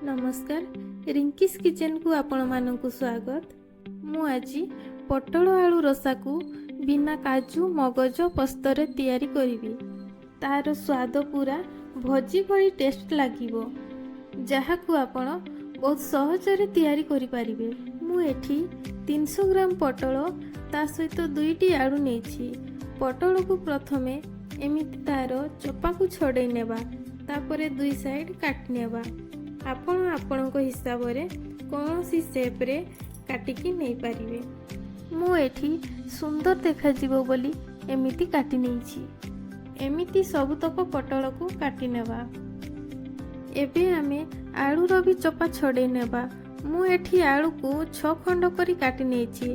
ନମସ୍କାର, ରିଙ୍କିସ୍ କିଚେନକୁ ଆପଣମାନଙ୍କୁ ସ୍ୱାଗତ। ମୁଁ ଆଜି ପୋଟଳ ଆଳୁ ରସାକୁ ବିନା କାଜୁ, ମଗଜ, ପୋସ୍ତରେ ତିଆରି କରିବି। ତାର ସ୍ୱାଦ ପୁରା ଭୋଜି ଭଳି ଟେଷ୍ଟ ଲାଗିବ, ଯାହାକୁ ଆପଣ ବହୁତ ସହଜରେ ତିଆରି କରିପାରିବେ। ମୁଁ ଏଠି 300 ଗ୍ରାମ ପୋଟଳ, ତା ସହିତ ଦୁଇଟି ଆଳୁ ନେଇଛି। ପୋଟଳକୁ ପ୍ରଥମେ ଏମିତି ତାର ଚୋପାକୁ ଛଡ଼େଇ ନେବା, ତାପରେ ଦୁଇ ସାଇଡ୍ କାଟି ନେବା। ଆପଣ ଆପଣଙ୍କ ହିସାବରେ କୌଣସି ସେପ୍ରେ କାଟିକି ନେଇପାରିବେ। ମୁଁ ଏଠି ସୁନ୍ଦର ଦେଖାଯିବ ବୋଲି ଏମିତି କାଟି ନେଇଛି। ଏମିତି ସବୁତକ ପୋଟଳକୁ କାଟି ନେବା। ଏବେ ଆମେ ଆଳୁର ବି ଚୋପା ଛଡ଼େଇ ନେବା। ମୁଁ ଏଠି ଆଳୁକୁ ଛଅ ଖଣ୍ଡ କରି କାଟି ନେଇଛି।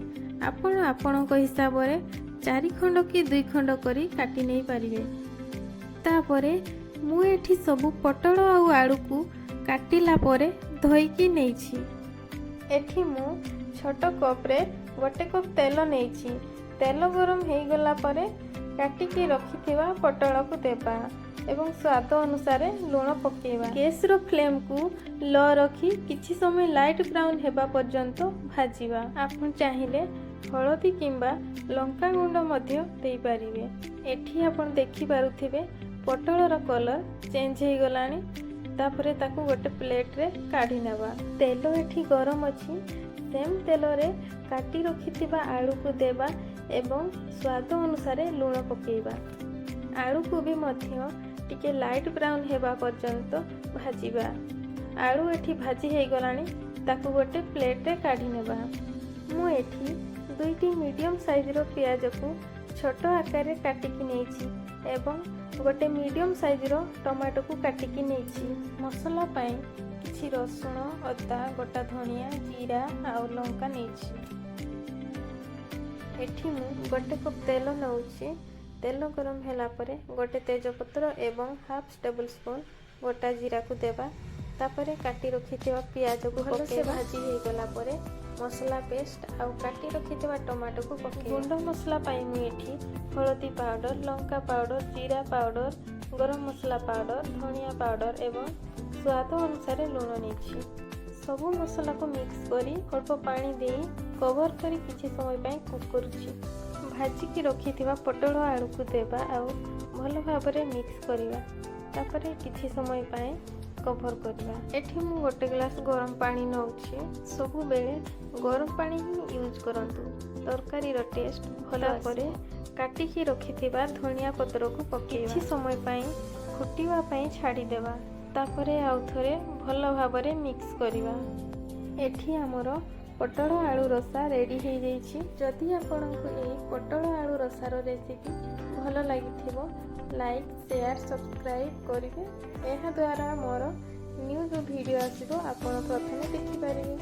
ଆପଣ ଆପଣଙ୍କ ହିସାବରେ ଚାରି ଖଣ୍ଡ କି ଦୁଇ ଖଣ୍ଡ କରି କାଟି ନେଇପାରିବେ। ତାପରେ ମୁଁ ଏଠି ସବୁ ପୋଟଳ ଆଉ ଆଳୁକୁ କାଟିଲା ପରେ ଧୋଇକି ନେଇଛି। ଏଠି ମୁଁ ଛୋଟ କପ୍ରେ 1 କପ୍ ତେଲ ନେଇଛି। ତେଲ ଗରମ ହେଇଗଲା ପରେ କାଟିକି ରଖିଥିବା ପୋଟଳକୁ ଦେବା ଏବଂ ସ୍ୱାଦ ଅନୁସାରେ ଲୁଣ ପକାଇବା। ଗ୍ୟାସ୍ର ଫ୍ଲେମ୍କୁ ଲୋ ରଖି କିଛି ସମୟ ଲାଇଟ୍ ବ୍ରାଉନ୍ ହେବା ପର୍ଯ୍ୟନ୍ତ ଭାଜିବା। ଆପଣ ଚାହିଁଲେ ହଳଦୀ କିମ୍ବା ଲଙ୍କା ଗୁଣ୍ଡ ମଧ୍ୟ ଦେଇପାରିବେ। ଏଠି ଆପଣ ଦେଖିପାରୁଥିବେ, ପୋଟଳର କଲର୍ ଚେଞ୍ଜ ହେଇଗଲାଣି। ତାପରେ ତାକୁ ଗୋଟେ ପ୍ଲେଟ୍ରେ କାଢ଼ି ନେବା। ତେଲ ଏଠି ଗରମ ଅଛି। ସେମ୍ ତେଲରେ କାଟି ରଖିଥିବା ଆଳୁକୁ ଦେବା ଏବଂ ସ୍ୱାଦ ଅନୁସାରେ ଲୁଣ ପକାଇବା। ଆଳୁକୁ ବି ମଧ୍ୟ ଟିକେ ଲାଇଟ୍ ବ୍ରାଉନ୍ ହେବା ପର୍ଯ୍ୟନ୍ତ ଭାଜିବା। ଆଳୁ ଏଠି ଭାଜି ହେଇଗଲାଣି, ତାକୁ ଗୋଟେ ପ୍ଲେଟ୍ରେ କାଢ଼ି ନେବା। ମୁଁ ଏଠି ଦୁଇଟି ମିଡ଼ିୟମ୍ ସାଇଜ୍ର ପିଆଜକୁ ଛୋଟ ଆକାରରେ କାଟିକି ନେଇଛି ଏବଂ ଗୋଟେ ମିଡ଼ିୟମ୍ ସାଇଜ୍ର ଟମାଟୋକୁ କାଟିକି ନେଇଛି। ମସଲା ପାଇଁ କିଛି ରସୁଣ, ଅଦା, ଗୋଟା ଧନିଆ, ଜିରା ଆଉ ଲଙ୍କା ନେଇଛି। ଏଠି ମୁଁ 1 କପ୍ ତେଲ ନେଉଛି। ତେଲ ଗରମ ହେଲା ପରେ ଗୋଟେ ତେଜପତ୍ର ଏବଂ ହାଫ୍ ଟେବୁଲ୍ ସ୍ପୁନ୍ ଗୋଟା ଜିରାକୁ ଦେବା। ତାପରେ କାଟି ରଖିଥିବା ପିଆଜକୁ ଭଲସେ ଭାଜି ହେଇଗଲା ପରେ ମସଲା ପେଷ୍ଟ ଆଉ କାଟି ରଖିଥିବା ଟମାଟୋକୁ ପକାଇବା। ଗୁଣ୍ଡ ମସଲା ପାଇଁ ମୁଁ ଏଠି ହଳଦୀ ପାଉଡ଼ର, ଲଙ୍କା ପାଉଡ଼ର, ଜିରା ପାଉଡ଼ର, ଗରମ ମସଲା ପାଉଡ଼ର, ଧନିଆ ପାଉଡ଼ର ଏବଂ ସ୍ୱାଦ ଅନୁସାରେ ଲୁଣ ନେଇଛି। ସବୁ ମସଲାକୁ ମିକ୍ସ କରି ଅଳ୍ପ ପାଣି ଦେଇ କଭର କରି କିଛି ସମୟ ପାଇଁ କୁକ୍ କରୁଛି। ଭାଜିକି ରଖିଥିବା ପୋଟଳ ଆଳୁକୁ ଦେବା ଆଉ ଭଲ ଭାବରେ ମିକ୍ସ କରିବା। ତାପରେ କିଛି ସମୟ ପାଇଁ କଭର କରିବା। ଏଠି ମୁଁ 1 ଗ୍ଲାସ୍ ଗରମ ପାଣି ନେଉଛି। ସବୁବେଳେ ଗରମ ପାଣି ହିଁ ୟୁଜ୍ କରନ୍ତୁ, ତରକାରୀର ଟେଷ୍ଟ ଭଲ। ପରେ କାଟିକି ରଖିଥିବା ଧନିଆ ପତ୍ରକୁ ପକାଇବା। କିଛି ସମୟ ପାଇଁ ଫୁଟିବା ପାଇଁ ଛାଡ଼ିଦେବା। ତାପରେ ଆଉ ଥରେ ଭଲ ଭାବରେ ମିକ୍ସ କରିବା। ଏଠି ଆମର ପୋଟଳ ଆଳୁ ରସା ରେଡ଼ି ହେଇଯାଇଛି। ଯଦି ଆପଣଙ୍କୁ ଏହି ପୋଟଳ ଆଳୁ ରସାର ରେସିପି ଭଲ ଲାଗିଥିବ, ଲାଇକ୍, ସେୟାର, ସବସ୍କ୍ରାଇବ୍ କରିବେ। ଏହାଦ୍ୱାରା ମୋର ନ୍ୟୁ ଯେଉଁ ଭିଡ଼ିଓ ଆସିବ, ଆପଣ ପ୍ରଥମେ ଦେଖିପାରିବେ।